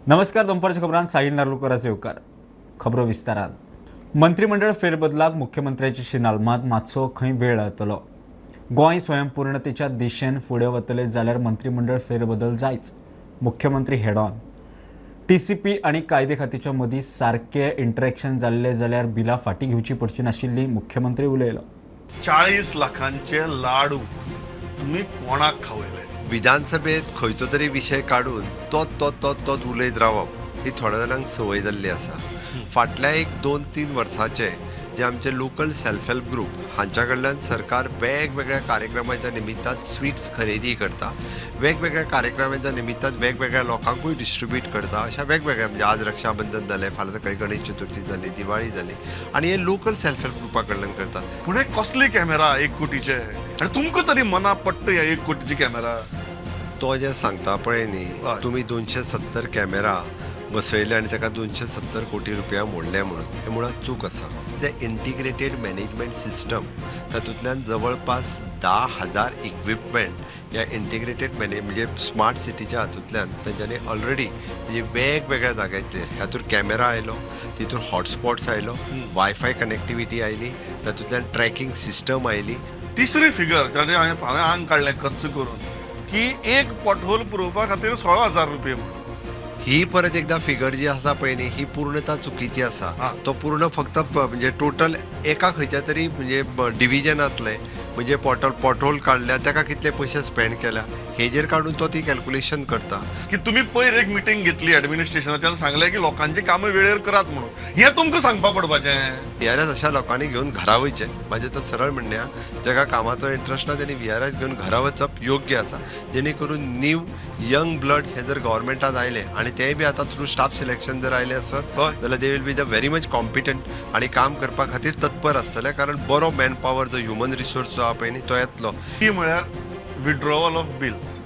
नमस्कार, दनपारच्या खबरांत साहिल नार्लुकराचे येवकार. खबरो विस्तारान. मंत्रिमंडळ फेरबदलाक मुख्यमंत्र्याची शिनाल, मात मातसो खंय वेळ लागतलो. गोंय स्वयंपूर्णतेच्या दिशेन फुडें वतले जाल्यार मंत्रिमंडळ फेरबदल जायच. मुख्यमंत्री हेडॉन TCP आनी कायदे खात्याच्या मदीं सारकें इंटरेक्शन जाल्लें जाल्यार बिलां फाटीं घेवची पडची नाशिल्ली, मुख्यमंत्री उलयलो. 40 लाखांचे लाडू तुम्ही कोणाक खावयले? विधानसभेत खंयचो तरी विशय काडून तोच तोच तोच तोच उलयत रावप ही थोड्या जाणांक संवय जाल्ली आसा. फाटल्या 1-2-3 वर्साचे जे आमचे लोकल सेल्फ हेल्प ग्रुप हांच्या कडल्यान सरकार वेगवेगळ्या कार्यक्रमाच्या निमित्तान स्वीट्स खरेदी करता, वेगवेगळ्या कार्यक्रमाच्या निमित्तान वेगवेगळ्या लोकांकूय डिस्ट्रिब्यूट करता. अशा वेगवेगळ्या म्हणजे आज रक्षाबंधन जालें, फाल्यां सकाळी गणेश चतुर्थी जाली, दिवाळी जाली, आनी हे लोकल सेल्फ हेल्प ग्रुपा कडल्यान करता. पूण हे कॉस्टली कॅमेरा 1 कोटीचे, आनी तुमकां तरी मना पडटा ह्या 1 कोटीचे कॅमेरा? तो जे सांगता पळय न्ही, तुमी 270 कॅमेरा बसयले आनी ताका 270 कोटी रुपया मोडले म्हणून, हे मुळात चूक आसा. ते इंटिग्रेटेड मॅनेजमेंट सिस्टम तातूंतल्यान जवळपास 10,000 इक्विपमेंट ह्या इंटिग्रेटेड म्हणजे स्मार्ट सिटीच्या हातूंतल्यान तांच्यांनी ऑलरेडी म्हणजे वेगवेगळ्या जाग्यांचेर हातूंत कॅमेरा आयलो, तितून हॉटस्पॉट्स आयलो, वायफाय कनेक्टिविटी आयली, तातूंतल्यान ट्रॅकिंग सिस्टम आयली. तिसरी फिगर जाणें हांवें आंग काडलें खर्च करून की एक पोटहोल पुरोवपा खातीर 16,000 रुपये म्हणून. ही परत एकदा फिगर जी आसा पळय न्ही, ही पूर्णता चुकीची आसा. तो पूर्ण फक्त म्हणजे टोटल एका खंयच्या तरी म्हणजे डिविजनांतले म्हणजे पोटहोल काडल्या ताका कितले पयशे स्पेंड केल्या हेजेर काडून तो ती कॅल्क्युलेशन करता. की तुमी पयर एक मिटींग घेतली एडमिनिस्ट्रेशनाच्यान, सांगलें की लोकांची कामां वेळेर करात म्हणून, हें तुमकां सांगपा पडपाचें. VRS अशा लोकांनी घेवन घरा वयचें. म्हाजें तर सरळ म्हणणें आहा, जाका कामाचो इंट्रस्ट ना तेणी VRS घेवन घरा वचप योग्य आसा, जेणे करून न्यू यंग ब्लड हे जर गव्हर्मेंटात आयले आनी तेय बी आतां थ्रू स्टाफ सिलेक्शन जर आयले आसत जाल्यार they will be the very much competent आनी काम करपा खातीर तत्पर आसतले, कारण बरो मॅन पावर जो ह्युमन रिसोर्स जो आहा पळय न्ही तो येतलो. ती म्हळ्यार विड्रॉवल ऑफ बिल्स.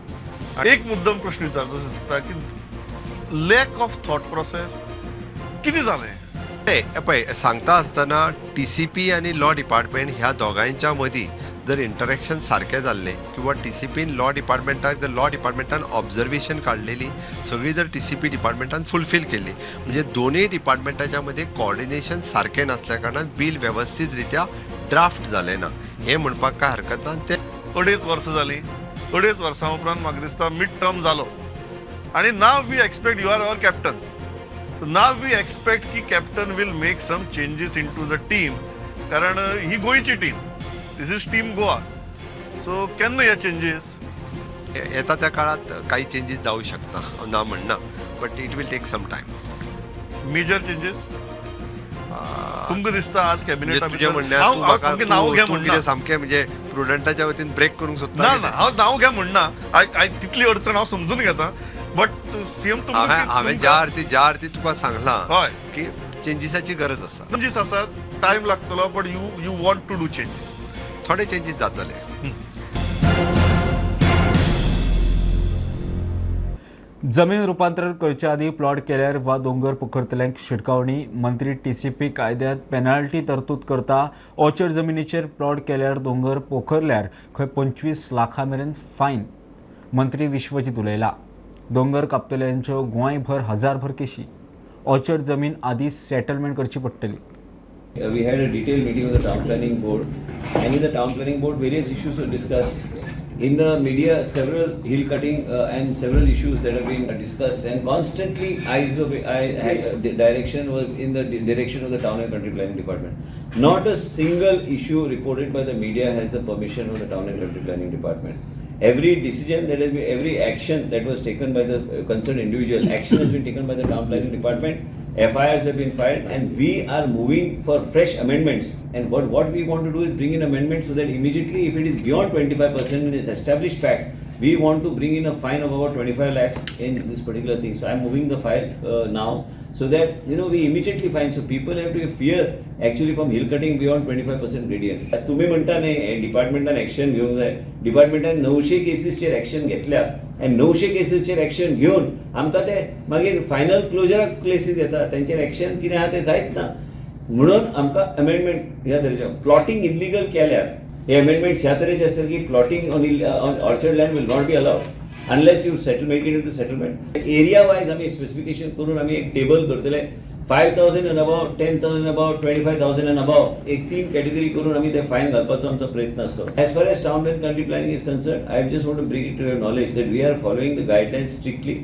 एक मुद्दम प्रश्न विचारचो दिसता की लॅक ऑफ थॉट प्रोसेस कितें जालें? पळय सांगता आसतना TCP आनी लॉ डिपार्टमेंट ह्या दोगांयच्या मदीं जर इंटरेक्शन सारकें जाल्लें किंवा TCPन लॉ डिपार्टमेंटाक जर लॉ डिपार्टमेंटान ऑब्जर्वेशन काडलेली सगळी जर TCP डिपार्टमेंटान फुलफील केल्ली, म्हणजे दोनूय डिपार्टमेंटाच्या मदीं कॉर्डिनेशन सारकें नासल्या कारणान बील वेवस्थीत रित्या ड्राफ्ट जालें ना हें म्हणपाक कांय हरकत ना. ते 2.5 वर्सां जालीं, 2.5 वर्सां उपरांत म्हाका दिसता मिड टर्म जालो आनी now we expect you are our captain, so now we expect की captain will make some changes in to the team, कारण ही गोंयची team, this is team Goa. So केन्ना हे चेंजीस? येता त्या काळात काही चेंजीस जाऊ शकता, ना म्हणना, but it will take some time. Major changes तुमकां दिसता आज कॅबिनेटा? तुजें म्हणणें नांव घे म्हणना, सामकें म्हणजे प्रुडंटाच्या वतीन ब्रेक करूंक सोदता. ना ना, हांव नांव घे म्हणना, तितली अडचण हांव समजून घेता, बट सीएम हांवें ज्या अर्थी तुका सांगलां की चेंजीसाची गरज आसा. चेंजीस आसात, टायम लागतलो, but you want to do changes. थोडे चेंजीस जातले. जमीन रुपांतर करच्या आदी प्लॉट केल्यार वा दोंगर पोखरतल्यांक शिटकावणी. मंत्री TCP कायद्यांत पेनाल्टी तरतूद करता. ऑर्चर्ड जमिनीचेर प्लॉट केल्यार, दोंगर पोखरल्यार खंय 25 लाखां मेरेन फायन. मंत्री विश्वजीत उलयला. दोंगर कापतल्यांच्यो गोंयभर हजारभर केशी. ऑर्चर्ड जमीन आदी सेटलमेंट करची पडटली. We had a detailed meeting with the town planning board, and in the town planning board various issues were discussed. In the media, several hill cutting and several issues that have been discussed, and constantly the direction was in the direction of the town and country planning department. Not a single issue reported by the media has the permission of the town and country planning department. Every decision that has been, every action that was taken by the concerned individual, action has been taken by the town planning department. FIRs have been filed, and we are moving for fresh amendments. And what we want to do is bring in amendments so that immediately, if it is beyond 25% in this established fact, we want to bring in a fine of about 25 lakhs in this particular thing. So I am moving the file now so that we immediately fine. So people have to fear actually from hill cutting beyond 25% gradient. तुम्ही म्हणता नाही डिपार्टमेंटान action घेवंक जाय. डिपार्टमेंटान 900 केसीसचेर action घेतल्या आनी 900 केसीसचेर action घेवन आमकां ते मागीर फायनल क्लोजराक केसीस येता, तेंचेर ॲक्शन कितें आहा तें जायत ना. म्हणून आमकां अमेंडमेंट ह्या तरेचे प्लॉटींग इल्लिगल केल्यार हे अमेंडमेंट्स ह्या तरेचे आसतले की plotting on orchard land will not be allowed. Unless you settle, make it into settlement. Area wise आमी स्पेसिफिकेशन करून आमी एक टेबल करतले, 5,000 and above, 10,000 above, 25,000 and above, एक तीन कॅटेगरी करून आमी ते फायन घालपाचो आमचो प्रयत्न आसतो. As far as town and country planning is concern, I just want to bring it to your knowledge that we are following the guidelines strictly.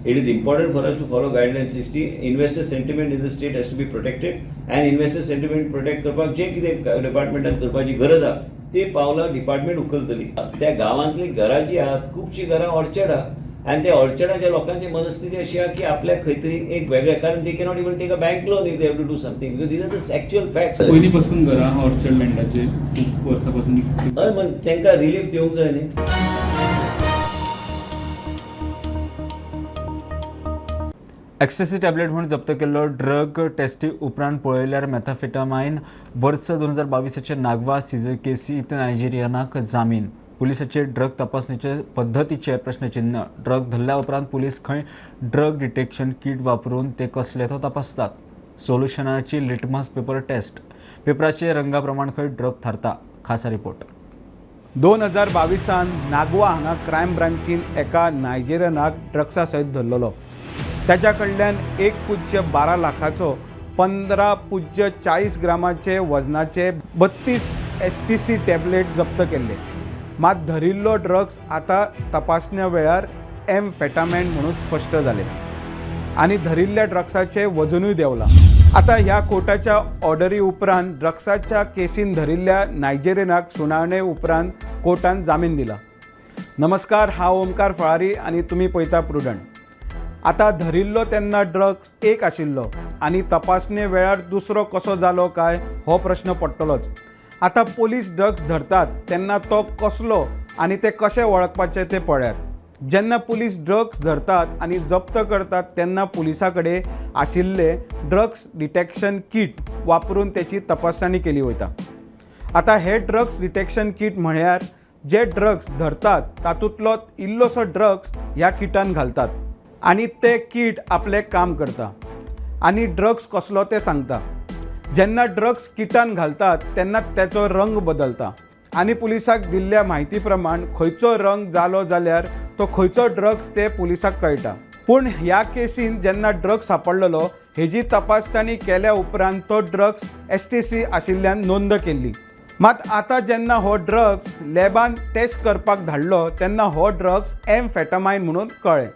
It is important for us to follow guidelines strictly. Investor sentiment in the state has to be protected and investor sentiment protect करपाक जे कितें डिपार्टमेंटान करपाची गरज आहा ते पावलां department उखलतली. त्या गांवांतली घरां जी आहात, खुबशीं घरां ऑर्चर्ड आहा आनी त्या ऑर्चर्डाच्या लोकांची मनस्थिती अशी आहा की आपल्याक खंय तरी एक वेगळें, कारण they cannot even take a bank loan if they have to do something, because these are the actual facts. पयलीं पासून घरां ऑर्चर्ड लँडाचेर खूब वर्सां पासून. हय, मग तांकां रिलीफ दिवंक जाय न्ही. एक्स्टसी टॅबलेट म्हूण जप्त केल्लो ड्रग टेस्टी उपरांत पळयल्यार मेथाफेटामायन. वर्स 2022 नागवा सीजर केसींत नायजेरियनाक जामीन. पुलिसाचे ड्रग तपासणेचे पद्दतीचेर प्रश्नचिन्ह. ड्रग धरल्या उपरांत पुलीस खंय ड्रग डिटेक्शन किट वापरून ते कसले तो तपासतात. सोल्युशनाची लिटमस पेपर टेस्ट, पेपराचे रंगा प्रमाण खंय ड्रग थारता. खासा रिपोर्ट. 2022 नागवा हांगा क्रायम ब्रांचीन एका नायजेरियनाक ड्रग्सा सयत धरलेलो. ताच्या कडल्यान 1.12 लाखाचो 15.40 ग्रामाचे वजनाचे 32 STC tablet जप्त केल्ले. मात धरिल्लो ड्रग्स आतां तपासण्या वेळार एम्फेटामायन म्हणून स्पश्ट जालें आनी धरिल्ल्या ड्रग्साचें वजनूय देंवलां. आतां ह्या कोर्टाच्या ऑर्डरी उपरांत ड्रग्साच्या केसीन धरिल्ल्या नायजेरियनाक सुनावणे उपरांत कोर्टान जामीन दिला. नमस्कार, हांव ओमकार फळारी आनी तुमी पळयता प्रुडंट. आतां धरिल्लो तेन्ना ड्रग्स एक आशिल्लो आनी तपासणे वेळार दुसरो कसो जालो काय हो प्रश्न पडटलोच. आतां पोलीस ड्रग्स धरतात तेन्ना तो कसलो आनी ते कशें वळखपाचें तें पळयात. जेन्ना पुलीस ड्रग्स धरतात आनी जप्त करतात तेन्ना पुलिसां कडेन आशिल्ले ड्रग्स डिटेक्शन कीट वापरून तेची तपासणी केली वता. आतां हे ड्रग्स डिटेक्शन कीट म्हळ्यार जे ड्रग्स धरतात तातूंतलो इल्लोसो ड्रग्स ह्या किटान घालतात आनी ते कीट आपलें काम करता आनी ड्रग्स कसलो तें सांगता. जेन्ना ड्रग्स किटान घालतात तेन्ना तेचो रंग बदलता आनी पुलिसाक दिल्ल्या म्हायती प्रमाण खंयचो रंग जालो जाल्यार तो खंयचो ड्रग्स ते पुलिसाक कळटा. पूण ह्या केसीन जेन्ना ड्रग्स सांपडलेलो हेजी तपासणी केल्या उपरांत तो ड्रग्स STC आशिल्ल्यान नोंद केल्ली. मात आतां जेन्ना हो ड्रग्स लॅबान टेस्ट करपाक धाडलो तेन्ना हो ड्रग्स एम्फेटामायन म्हणून कळ्ळें.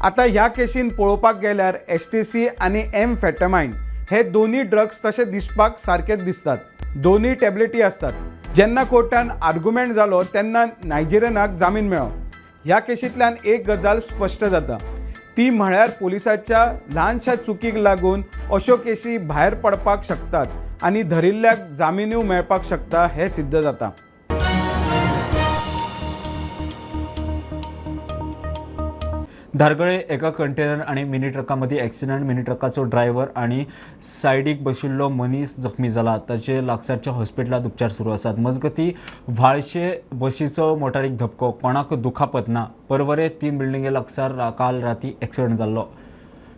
आतां ह्या केसीन पळोवपाक गेल्यार STC आनी एम्फेटामायन हे दोनूय ड्रग्स तशे दिसपाक सारकेच दिसतात. दोनूय टॅबलेटी आसतात. जेन्ना कोर्टान आर्ग्युमेंट जालो तेन्ना नायजेरियनाक जामीन मेळ्ळो. ह्या केसींतल्यान एक गजाल स्पश्ट जाता, ती म्हळ्यार पुलिसाच्या ल्हानशा चुकीक लागून अश्यो केसी भायर पडपाक शकतात आनी धरिल्ल्याक जामिनूय मेळपाक शकता हें सिद्ध जाता. धारगळे एका कंटेनर आणि मिनी ट्रकामध्ये ॲक्सिडंट. मिनी ट्रकाचो ड्रायव्हर आणि सायडीक बशिल्लो मनीस जखमी जाला. ताचे लागसारच्या हॉस्पिटलांत उपचार सुरू आसात. मजगती व्हाळशे बशीचो मोटारीक धपको, कोणाक दुखापत ना. परवरे 3 बिल्डिंगे लागसार काल राती ॲक्सिडंट जाल्लो.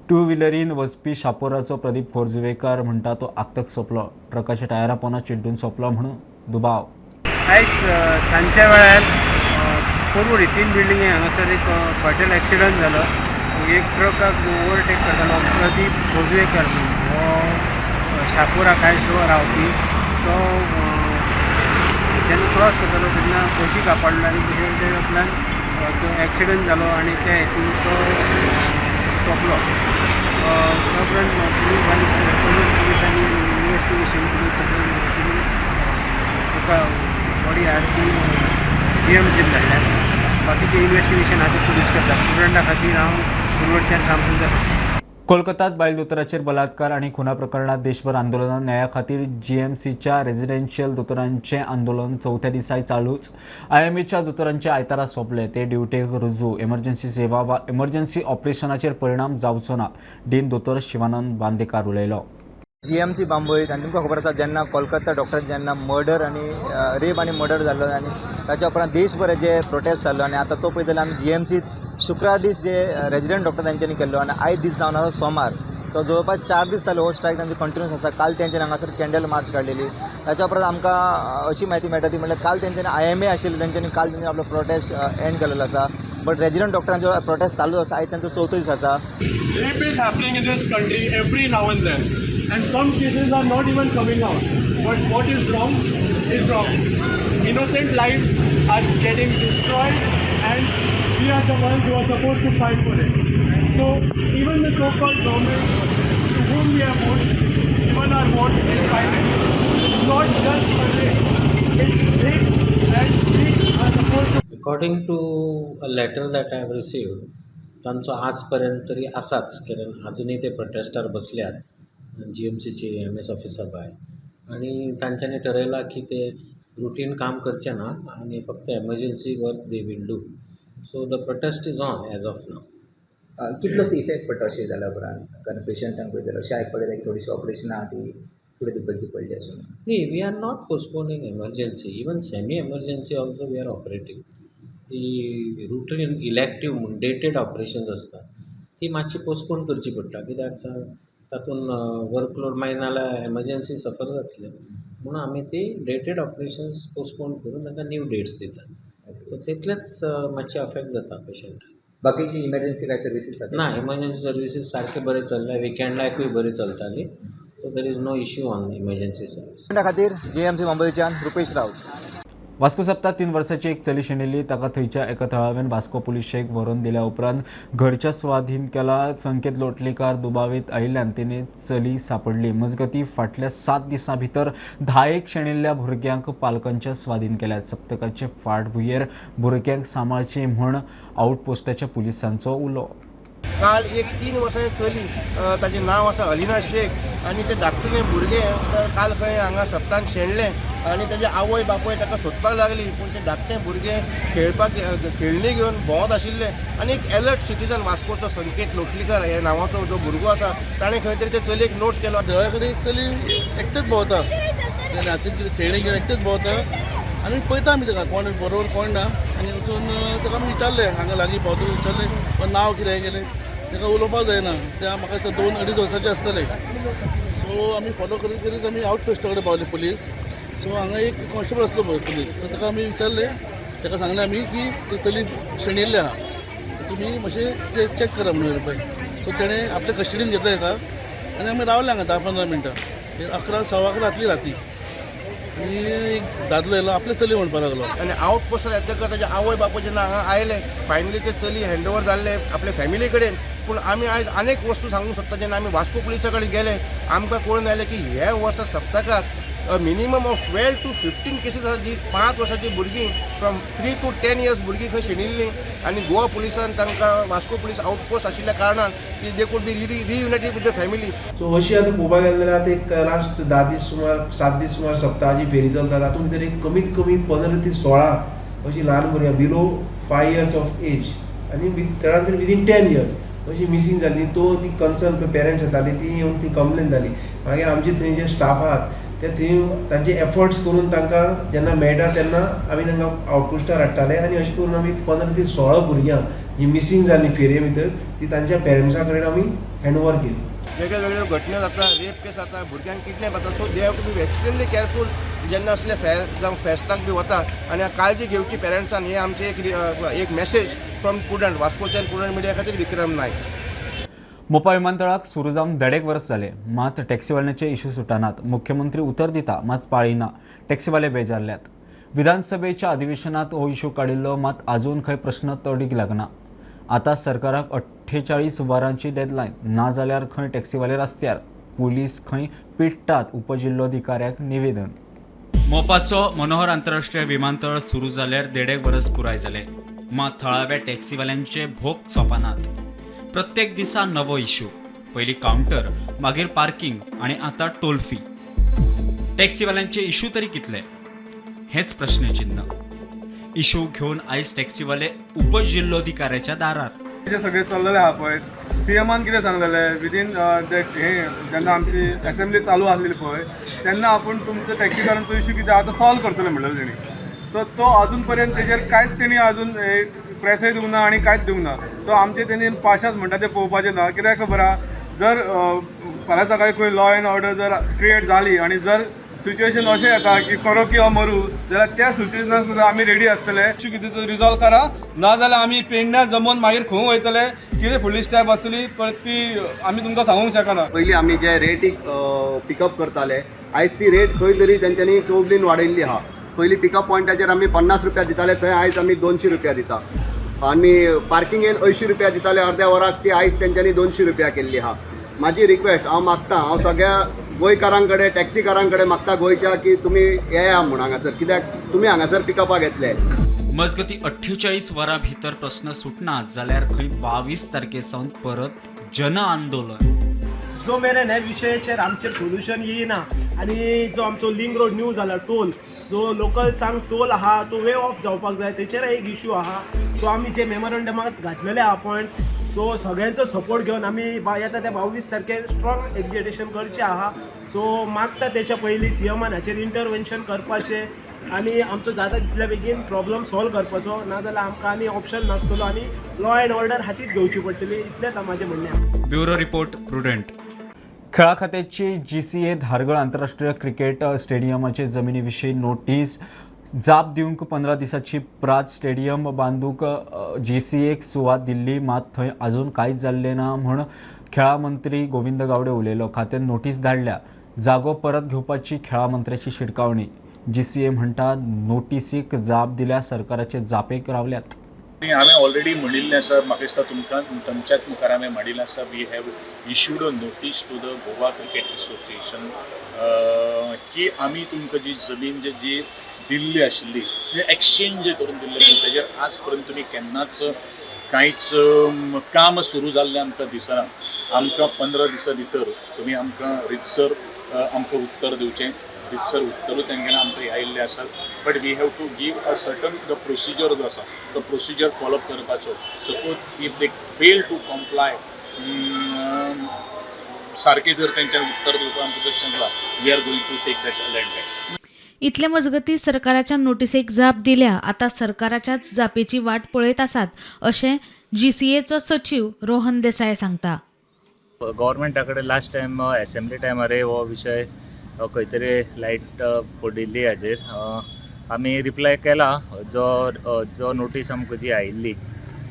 टू व्हिलरीन वचपी शापोराचो प्रदीप खोर्जुवेकर म्हणटा तो आक्तक सोंपलो. ट्रकाच्या टायरा पोना चिड्डून सोंपलो म्हणून दुबाव. आयज सांजच्या वेळार परवरी 3 बिल्डिंगे हांगासर एक फॅटल एक्सिडंट जालो. एक ट्रकाक ओवरटेक करतालो प्रदीप खोर्जुवेकर हो शापोरा कांयसो रावपी, तो जेन्ना क्रॉस करतालो तेन्ना बशी कापडलो आनी बशी उपरांत तो एक्सिडंट जालो आनी त्या हेतून तो सोंपलो. त्या उपरांत पुलिसांनी पुलिसांनी इन्वेस्टिगेशन करून सगळें करून ताका बॉडी हाडून GMCन धाडल्या. बाकीचें इन्वेस्टिगेशन आहा तें पुलीस करतात. स्टुडंटा खातीर हांव कुरवडच्यान सामसून. कोलकातात बायल दोतोराचेर बलात्कार आणि खुना प्रकरणात देशभर आंदोलनां. न्याया खातीर GMCच्या रेजिडेन्शियल दोतोरांचें आंदोलन चवथ्या दिसाय चालूच. IMAच्या दोतोरांचे आयतारा सोंपले, ते ड्युटेक रुजू. एमर्जन्सी सेवा वा एमर्जन्सी ऑपरेशनाचेर परिणाम जावचो ना, डीन दोतोर शिवानंद बांदेकार उलयलो. GMC बांबोळीत आनी तुमकां खबर आसा जेन्ना कोलकाता डॉक्टर जेन्ना मर्डर आनी रेप आनी मर्डर जाल्लो आनी ताच्या उपरांत देशभर जे प्रोटेस्ट जाल्लो आनी आतां तो पळयत जाल्यार आमी GMCत शुक्रार दीस जे रेजिडंट डॉक्टर तांच्यांनी केल्लो आनी आयज दीस जावन आसा सोमार. सो जवळपास 4 दीस जाले हो स्ट्रायक तांचो कंटिन्यूस आसा. काल तेंच्यानी हांगासर कॅन्डल मार्च काडलेली. ताच्या उपरांत आमकां अशी म्हायती मेळटा ती म्हणल्यार काल तेंच्यानी आयएमए आशिल्ले, तेंच्यानी काल तेंच्यानी आपलो प्रोटेस्ट एंड केलेलो आसा. बट रेजिडंट डॉक्टरांचो प्रोटेस्ट चालू आसा. आयज तांचो चवथो दीस आसा. Rape is happening in this country every now and then, and some cases are not even coming out. But what is wrong is wrong. Innocent lives are getting destroyed, and we are the ones who are supposed to fight for it. So, even the so-called government to whom we have voted, even our vote is silent. It's not just a rape. It's rape, and we are supposed to According to a letter that I have received, तांचो आज पर्यंत तरी आसाच, कारण आजुनूय ते प्रोटेस्टार बसल्यात जीएमसीचे M S ऑफिसा भायर आनी तांच्यांनी ठरयलां की ते रुटीन काम करचे ना आनी फक्त emergency work they will do. So the protest is on as of now. कितलोसो इफेक्ट पडटा अशें जाल्या उपरांत? कारण पेशंटांक पळयत जाल्यार अशें आयकपाक येता की थोडीशीं ऑपरेशनां आहा ती फुडें धुकलची पडली अशें म्हणून. न्ही, we are not postponing emergency. Even semi emergency also we are operating. ती रुटीन इलेक्टीव म्हूण डेटेड ऑपरेशन्स आसता, ती मातशी पोस्टपोन करची पडटा. कित्याक सांग, तातूंत वर्कलोड मागीर नाल्यार एमर्जन्सी सफर जातलें म्हणून आमी ती डेटेड ऑपरेशन्स पोस्टपोन करून तांकां न्यू डेट्स दितात. सो तितलेंच मातशें अफेक्ट जाता पेशंटाक. बाकीची इमर्जन्सी काय सर्विसीस आसा? ना, इमर्जन्सी सर्विसीस सारके बरें चल्ल्या. विकेंडाकूय बरी चलताली. So there is no issue on emergency service. खातीर जीएमसी बांबोळीच्यान रुपेश राऊत. वास्को सप्ता 3 वर्साची एक चली शेणिल्ली. ताका थंयच्या एका थळाव्यान वास्को पुलिशेक व्हरून दिल्या उपरांत घरच्या स्वाधीन केला. संकेत लोटलीकार दुबावीत आयिल्ल्यान तिने चली सापडली. मजगती, फाटल्या 7 दिसां भितर 10 एक शेणिल्ल्या भुरग्यांक पालकांच्या स्वाधीन केल्यात. सप्तकाचे फाटभुंयेर भुरग्यांक सांबाळची म्हूण आउटपोस्टाच्या पुलिसांचो उलो. काल एक 3 वर्सांचें चली, ताचें नांव आसा अलिना शेख, आनी तें धाकटुलें भुरगें काल खंय हांगा सप्तान शेणलें आनी ताजे आवय बापूय ताका सोदपाक लागली. पूण तें धाकटें भुरगें खेळपाक खेळणी घेवन भोंवत आशिल्लें आनी एक एलर्ट सिटीजन, वास्कोचो संकेत लोटलीकर हे नांवाचो जो भुरगो आसा, ताणें खंय तरी ते चलयेक नोट केलो. देवळा कडेन एक चली एकटेच भोंवता. हातीन कितें खेळणी घेवन एकटेच भोंवता आनी पळयता आमी ताका, कोण बरोबर कोण ना. आनी वचून ताका आमी विचारलें, हांगा लागीं भोंवता, विचारलें नांव कितें गेलें. ताका उलोवपाक जायना. ते म्हाका दिसता 2-2.5 वर्साचें आसतलें. सो आमी फॉलो करीत करीत आमी आउट पोस्टा कडेन पावले पुलीस. सो हांगा एक कॉन्स्टेबल आसलो पळय पुलीस, सो ताका आमी विचारलें. ताका सांगलें आमी की ती चली शेणिल्ली आहा, तुमी मातशें चॅक करा म्हणून पळय. सो तेणें आपल्या कस्टडीन घेतलें ताका आनी आमी रावले हांगा 10-15 मिनटां. 11, 11:15 जातली राती आनी एक दादलो येयलो, आपलें चली म्हणपाक लागलो. आनी आउट पोस्टार येतकर ताजे आवय बापूय जेन्ना हांगा आयले, फायनली ते चली हँड ओवर जाल्लें आपल्या फॅमिली कडेन. पूण आमी आयज आनीक वस्तू सांगूंक सोदता, जेन्ना आमी वास्को पुलिसा कडेन गेले, आमकां कळून आयलें की हे वर्सा सप्तकाक minimum of 12 to 15 cases आसा, जी 5 वर्साची भुरगीं, from 3 to 10 years भुरगीं खंय शेणिल्लीं आनी गोवा पुलिसान तांकां वास्को पुलीस आउटपोस्ट आशिल्ल्या कारणान ती they could be reunited with the family. So अशी आतां पळोवपाक गेलें जाल्यार आतां एक लास्ट 10 दीस सुमार, 7 दीस सुमार सप्तकाची फेरी चलता. तातूंत भितर एक कमीत कमी 15 ते 16 अशीं ल्हान भुरग्यां below 5 years of age आनी चडांत चड विदीन 10 इयर्स अशी मिसींग जाल्ली. तो ती कन्सर्न पेरंट्स येताली, ती येवन ती कंप्लेन जाली. मागीर आमचे थंय जे स्टाफ आहात ते थंय तांचे एफर्ट्स करून तांकां जेन्ना मेळटा तेन्ना आमी तांकां आउटपोस्टार हाडटाले आनी अशें करून आमी 15 ते 16 भुरग्यांक जी मिसींग जाल्ली फेरये भितर, ती तांच्या पेरंट्सां कडेन आमी हँड ओवर केली. वेगळे वेगळे घटना जाता, रेप केस जाता, भुरग्यांक किडनॅप जाता. So they have to be extremely careful जेन्ना असले फेर जावं फेस्तांक बी वता आनी काळजी घेवची पेरंट्सान. हे आमचे एक मॅसेज फ्रॉम प्रुडंट वास्कोच्यान. प्रुडंट मिडिया खातीर विक्रम नायक. मोपा विमानतळाक सुरू जावन देडेक वर्स जालें, मात टॅक्सीवाल्यांचे इश्यू सुटनात. मुख्यमंत्री उतर दिता मात पाळिना. टॅक्सीवाले बेजारल्यात. विधानसभेच्या अधिवेशनात हो इश्यू काडिल्लो, मात आजून खंय प्रश्न तडीक लागना. आतां सरकाराक 48 वरांची डेडलायन, ना जाल्यार खंय टॅक्सीवाले रस्त्यार. पुलीस खंय पिडटात. उपजिल्लोधिकाऱ्याक निवेदन. मोपाचो मनोहर आंतरराष्ट्रीय विमानतळ सुरू जाल्यार देडेक वर्स पुराय जालें, मात थळाव्या टॅक्सीवाल्यांचे भोग सोंपनात. प्रत्येक दिसा नवो इश्यू. पयलीं कावंटर, मागीर पार्किंग आनी आतां टोल फी. टॅक्सीवाल्यांचे इश्यू तरी कितले, हेच प्रश्नचिन्ह. इश्यू घेवन आयज टॅक्सीवाले उपजिल्लोधिकाऱ्याच्या दारार. जे सगळें चल्लेलें आहा पळय, सीएमान कितें सांगलेलें विदीन that हें, जेन्ना आमची एसेंब्ली चालू आसलेली पळय, तेन्ना आपूण तुमचो टॅक्सीकारांचो इश्यू कितें आहा तो सॉल्व करतले म्हणलेलो तेणी. सो तो अजून पर्यंत तेजेर कांयच तेणी अजून प्रेसय दिवंक ना आनी कांयच दिवंक ना. सो आमचे तेणी पाशास म्हणटा ते पळोवपाचें ना. कित्याक खबर आहा, जर फाल्यां सकाळीं खंय लॉ एंड ऑर्डर जर क्रिएट जाली आनी जर सिच्युएशन अशें येता की करो किंवा मरू जाल्यार त्या सिच्युएशनाक सुद्दां आमी रेडी आसतले. इशू कितें तो रिजॉल्व करा, ना जाल्यार आमी पेडण्या जमोवन मागीर खंय वयतले, कितें फुडली स्टेप आसतली परत ती आमी तुमकां सांगूंक शकना. पयलीं आमी जे रेटीक पिकअप करताले, आयज ती रेट खंय तरी तेंच्यांनी चौगुलीन वाडयल्ली आहा. पयलीं पिकअप पॉयंटाचेर आमी 50 रुपया दिताले, थंय आयज आमी 200 रुपया दिता. आनी पार्किंगेन 80 रुपया दिताले अर्द्या वराक, ती आयज तेंच्यांनी 200 रुपया केल्ली आहा. म्हाजी रिक्वेस्ट हांव मागता, हांव सगळ्या गोंयकारां कडेन, टॅक्सीकारां कडेन मागता गोंयच्या की तुमी येया म्हूण हांगासर, कित्याक तुमी हांगासर पिकअपाक येतले. मजगती 48 वरां भितर प्रस्न सुटना जाल्यार खंय 22 तारखे सावन परत जन आंदोलन. जो मेरेन ह्या विशयाचेर आमचें सोल्युशन येयना आनी जो आमचो लिंक रोड न्यू जाला टोल, जो लोकल्सांक टोल आहा तो वे ऑफ जावपाक जाय, तेचेर एक इशू आहा. सो आमी जे मेमोरंडमाक घातलेले आहा पॉयंट्स, सो सगळ्यांचो सपोर्ट घेवन आमी येता त्या 22 तारखेर स्ट्रॉंग एजिटेशन करचें आहा. सो मागता तेच्या पयलीं सीएमान हाचेर इंटरवेन्शन करपाचें आनी आमचो जाता तितल्या बेगीन प्रॉब्लम सॉल्व करपाचो, नाजाल्यार आमकां आनी ऑप्शन नासतलो आनी लॉ एंड ऑर्डर हातीत घेवची पडटली, इतलेंच म्हाजें म्हणणें आहा. Bureau report, Prudent. खेळा खात्याची जीसीए धारगळ आंतरराष्ट्रीय क्रिकेट स्टेडियमाचे जमिनी विशीं नोटीस जाप दिवंक 15 दिसांची प्रात. स्टेडियम बांदूंक जीसीएक सुवात दिल्ली, मात थंय अजून कांयच जाल्लें ना म्हूण खेळा मंत्री गोविंद गावडे उलयलो. खात्यान नोटीस धाडल्या, जागो परत घेवपाची खेळा मंत्र्याची शिटकावणी. जीसीए म्हणटा नोटीसीक जाप दिल्या, सरकाराचे जापेक रावल्यात. हांवें ऑलरेडी म्हणिल्लें आसा, म्हाका दिसता तुमकां तुमच्याच मुखार हांवें म्हणिल्लें आसा, we have issued a notice to the Goa Cricket Association की आमी तुमकां जी जमीन जी दिल्ली आशिल्ली, एक्सचेंज जे करून दिल्ली आशिल्ली, तेजेर आज पर्यंत तुमी केन्नाच कांयच काम सुरू जाल्लें आमकां दिसना. आमकां 15 दिसां भितर तुमी आमकां रितसर आमकां उत्तर दिवचें. रितसर उत्तरूय तेंगेलें आमकां आयिल्लें आसात, but we have to give a certain the procedure जो आसा तो प्रोसिजर फॉलोअप करपाचो. Suppose if they fail to comply, सारकें जर तेंच्यान उत्तर दिवपाक आमकां जर शकला, we are going to take that land back. इतले मजगती सरकाराच्या नोटिसेक जाप दिल्या, आतां सरकाराच्याच जापेची वाट पळयत आसात अशें जीसीएचो सचीव रोहन देसाय सांगता. गव्हर्मेंटा कडेन लास्ट टायम एसेंब्ली टायमारय हो विशय खंय तरी लायट पडिल्ली. हाजेर आमी रिप्लाय केला. जो जो नोटीस आमकां जी आयिल्ली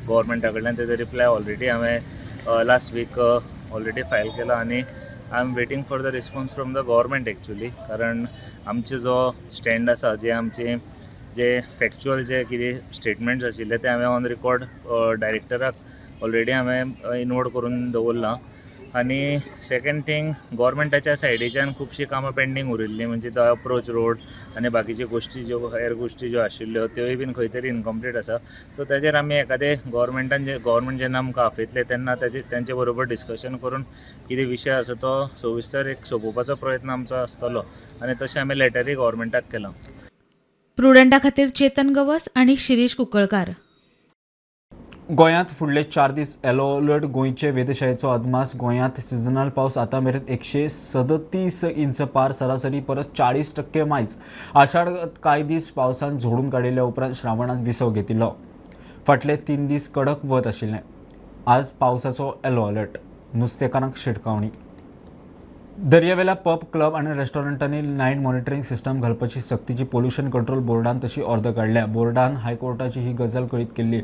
गव्हर्मेंटा कडल्यान, तेजो रिप्लाय ऑलरेडी हांवें लास्ट वीक ऑलरेडी फायल केला आनी I am waiting for the response from the government actually, कारण आमचे जो स्टँड आसा, जे आमचे जे फॅक्च्युअल जे कितें स्टेटमेंट्स आशिल्ले ते हांवें ऑन रिकॉर्ड डायरेक्टराक ऑलरेडी हांवें इनवर्ड करून दवरलां. आनी सेकंड थींग, गोवोरमेंटाच्या सायडीच्यान खुबशीं कामां पेंडींग उरिल्लीं, म्हणजे तो अप्रोच रोड आनी बाकीच्यो गोश्टी ज्यो हेर गोश्टी ज्यो आशिल्ल्यो त्योय बीन खंय तरी इनकम्प्लीट आसा. सो तेजेर आमी एखादे गोवोरमेंटान जे गोवोरमेंट जेन्ना आमकां आपयतले तेन्ना तेजे तेंचे बरोबर डिस्कशन करून कितें विशय आसा तो सविस्तर एक सोंपोवपाचो प्रयत्न आमचो आसतलो आनी तशें आमी लेटरूय गोवोरमेंटाक केलां. प्रुडंटा खातीर चेतन गवस आनी शिरीष कुंकळकार. गोंयांत फुडले 4 दीस येलो अलर्ट. गोंयचे वेधशाळेचो अदमास. गोंयांत सिजनल पावस आतां मेरेन 137 इंच पार, सरासरी परस 40% मायज. आषाढ कांय दीस पावसान झोडून काडिल्ल्या उपरांत श्रावणांत विसव घेतिल्लो. फाटले 3 दीस कडक वत आशिल्लें. आज पावसाचो येलो अलर्ट, नुस्तेकारांक शिटकावणी. दर्यावेल्या पब, क्लब आनी रेस्टॉरंटांनी नायट मॉनिटरींग सिस्टम घालपाची सक्तीची पोल्युशन कंट्रोल बोर्डान तशी ऑर्द काडल्या. बोर्डान हायकोर्टाची ही गजाल कळीत केल्ली.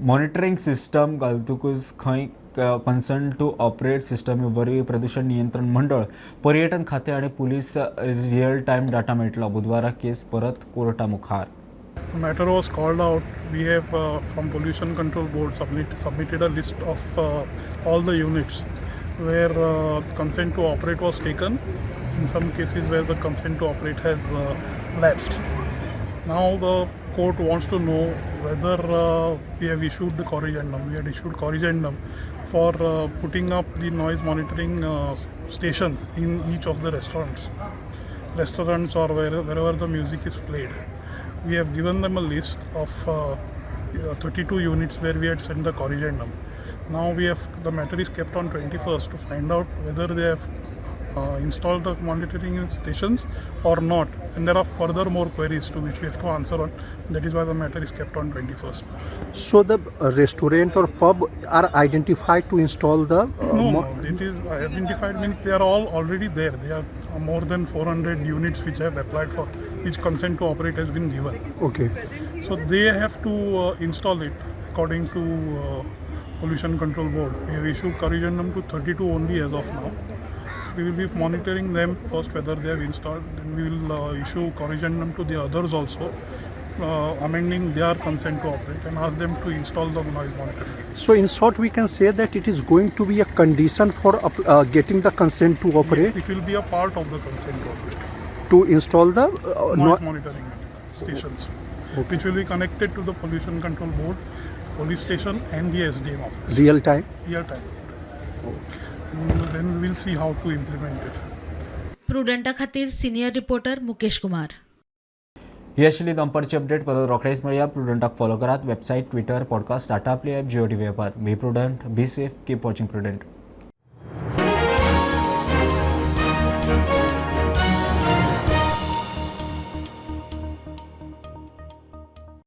मॉनिटरींग सिस्टम घालतकूच खंय कन्सर्न टू ऑपरेट सिस्टमी वरवीं प्रदूशण नियंत्रण मंडळ, पर्यटन खातें आनी पुलीस रियल टायम डाटा मेळटलो. बुधवारा केस परत कोर्टा मुखार. Matter was called out. We have from Pollution Control Board submitted a list of all the units where consent to operate was taken. In some cases where the consent to operate has lapsed. Now the court wants to know whether we have issued the corrigendum. We had issued corrigendum for putting up the noise monitoring stations in each of the restaurants or wherever the music is played. We have given them a list of 32 units where we had sent the corrigendum. Now we have the matter is kept on 21st to find out whether they have installed the monitoring stations or not. And there are further more queries to which we have to answer on. That is why the matter is kept on 21st. So the restaurant or pub are identified to install the No, no, it is identified means they are all already there. There are more than 400 units which have applied for, which consent to operate has been given. So they have to install it according to Pollution Control Board. We have issued corrigendum to 32 only as of now. We will be monitoring them first whether they have installed. Then we will issue corrigendum to the others also, amending their consent to operate and ask them to install the noise monitoring. So in short, we can say that it is going to be a condition for getting the consent to operate. Yes, it will be a part of the consent to operate. To install the noise monitoring stations, which will be connected to the Pollution Control Board, police station and the SDM office. Real time? Real time. And then we will see how to implement it. प्रुडंटा खातीर senior reporter Mukesh Kumar. ही आशिल्ली दनपारची update. परत रोखडेच मेळया. प्रुडंटाक follow करात website, Twitter, podcast, Tata Play app, Jio TV ॲपार. Be prudent, be safe, keep watching Prudent.